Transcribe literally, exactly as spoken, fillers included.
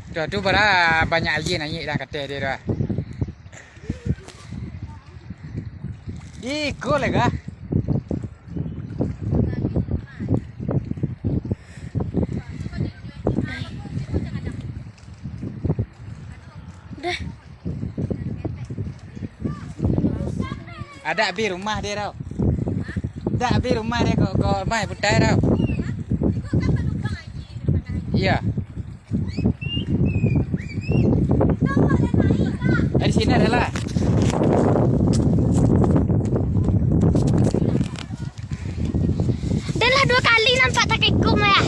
Tu, tu bara banyak aia naiak dah katai dia tu. Iko lega. Dah. Adak bi rumah dia tau. Adak bi rumah dia kok, kok rumah putai tau. Iya. Eh, di sini adalah. Den lah dua kali nampak takekung ya.